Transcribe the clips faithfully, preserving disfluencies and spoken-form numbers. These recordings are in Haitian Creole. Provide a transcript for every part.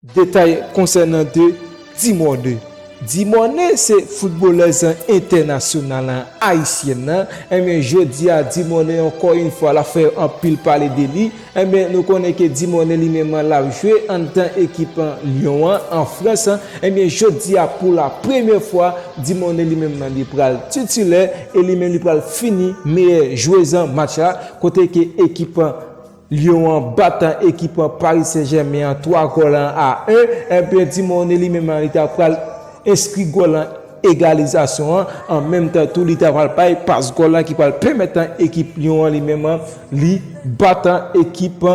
Detay konsènan de Dimone. Dimone se foutbolèz entènasyonal ayisyèn nan. Ebyen, jodi a, Dimone, ankò yon fwa, l ap fè anpil pale de li. Ebyen, nou konnen ke Dimone li menm l ap jwe anndan ekip Lyon an, an Frans. Ebyen, jodi a, pou la premyè fwa, Dimone li menm li pral titilè e li menm li pral fini meyè jwez match la, kote ke ekip Lyon an bat ekip Paris Saint-Germain an twa gòl a en. Ebyen, Dimone li menm li ta pral enskri gòl egalizasyon an. An menm tan tou, li ta pral bay pas gòl la ki pral pèmèt ekip Lyon an li menm li bat ekip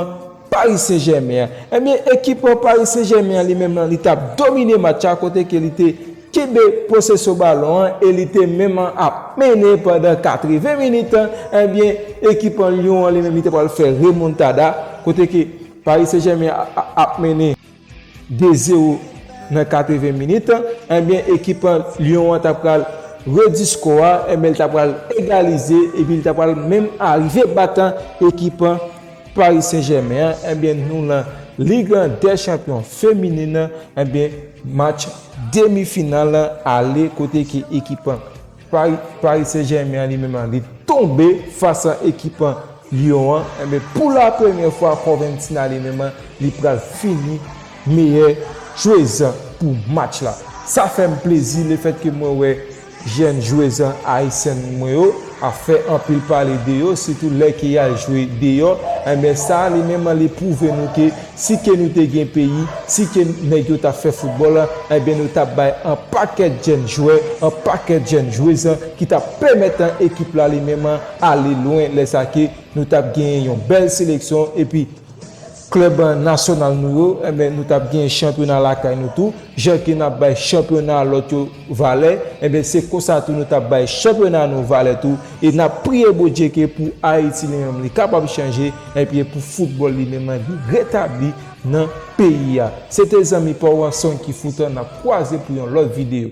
Paris Saint-Germain an. Ebyen, ekip Paris Saint-Germain an li menm li t ap domine match la, kote ke li te kenbe posesyon balon an e li te menm ap mennen pandan katreven minit. Ebyen, ekip Lyon an li menm li te pral fè remontada, kote ke Paris Saint-Germain a- a- ap mennen de zewo nan katreven minit. Ebyen, ekip Lyon an ta pral redi skò a, ebyen, li ta pral egalize, epi li ta pral menm arive bat ekip Paris Saint-Germain an. Ebyen, nou nan Ligue des Champions feminin an, ebyen, match demi final ale, kote ke ekip Paris, Paris Saint-Germain an li menm li tonbe fas a ekip Lyon an. Ebyen, pou la premyè fwa, Corventina li menm li pral fini meyè jwez pou match la. Sa fè m plezi lefèt ke mwen wè jèn jwez ayisyèn mwen yo ap fè anpil pale de yo, sitou lè ke y al jwe deyò. Ebyen, sa li menm li pwouve nou ke si ke nou te gen peyi, si ke nèg yo t ap fè foutbòl, ebyen, nou t ap bay an pakèt jèn jwè, an pakèt jèn jwez ki t ap pèmèt ekip la li menm ale lwen, lè sa ke nou t ap genyen yon bèl seleksyon, epi klèb nasyonal nou yo, ebyen, nou t ap genyen chanpyona lakay nou tou, jan ke n ap bay chanpyona lòt yo valè, ebyen, se konsa tou nou t ap bay chanpyona nou valè tou, e n ap priye Bondye ke pou Ayiti li menm li kapab chanje, epi pou foutbòl li menm li retabli nan peyi a. Se te zanmi pa w an Sonky Foot, n ap kwaze pou yon lòt videyo.